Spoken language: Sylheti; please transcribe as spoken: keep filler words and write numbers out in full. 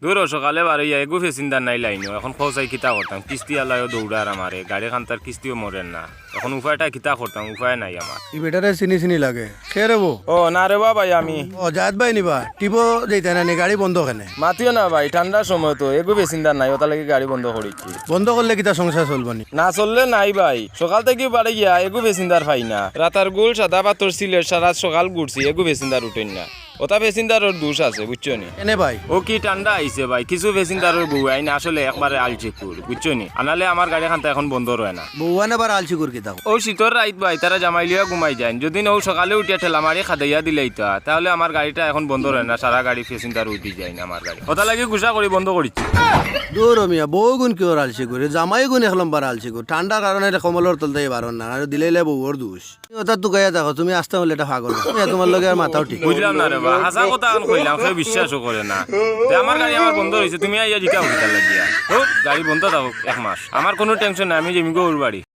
দূর ও, সকালে বারইয়া এগু প্যাসেঞ্জার নাই লাইনো। এখন কও চাই কিতা করতাম, কিস্তি আলায়ও দৌড়ার আমারে, গাড়ি খান্তার কিস্তিও মরের না। এখন উপায়টা কিতা করতাম, উপায় নাই আমার। ই বেটারে চিনি চিনি লাগে। কে রে বো? ও না রে বা ভাই, আমি। ও, জায়েদ ভাই নি বা? টিপো যাইতা না নি, গাড়ি বন্ধ কেনে? মাতিও না ভাই, ঠান্ডার সময় তো এগু প্যাসেঞ্জার নাই, ওটার লাগি গাড়ি বন্ধ করিছি। বন্ধ করলে কিতা সংসার চলবো নি? না চললে নাই ভাই, সকাল থাকি বারইয়া এগু প্যাসেঞ্জার পাই না। রাতারগুল, সাদা পাথর, সিলেট সারা সকাল ঘুরছি, এগু প্যাসেঞ্জার উঠইন না। ওটা প্যাসেঞ্জারর দোষ আছে, বুঝছো নি? এনে ভাই। ও কি ঠান্ডা আইছে ভাই, কিছু প্যাসেঞ্জারর বউ আইন আসলে একবারে আলসিকুর, বুঝছো নি? আনালে আমার গাড়ি খান্তা এখন বন্ধ রয় না। বউ আনে আবার আলসিকুর কিতা? ও শীতর রাইত ভাই, তারা জামাই লইয়া ঘুমাই যাইন। যদি ও সকালে উঠিয়া ঠেলা মারি খাদাইয়া দিলাইতা, তাহলে আমার গাড়িটা এখন বন্ধ রয় না, সারা গাড়ি প্যাসেঞ্জার উঠি যাইন আমার গাড়ি। ওটা লাগি গুসা করি বন্ধ করিছি। দূর ও মিয়া, বউ গুন কি ওর আলসিকুর? জামাই গুন এক লম্বর আলসিকুর। ঠান্ডার কারণে এটা কম্বলর তল থাকি বারইন না, আর দিলাইলে বউর দোষ। ওটা তুকাইয়া দেখো, তুমি আস্তে হলে এটা পাগল। তুমি তোমার লগে আর মাথাও ঠিক। বুঝলাম না রে বা, হাছা কথা এখন কইলাম, কেউ বিশ্বাসও করে না। তে আমার গাড়ি আমার বন্ধ রইছে, তুমি আইয়া জিকাও কিতার লাগিয়া। ও, গাড়ি বন্ধ থাকুক এক মাস, আমার কুনু টেনশন নাই, আমি যাইমু গো ওর বাড়ি।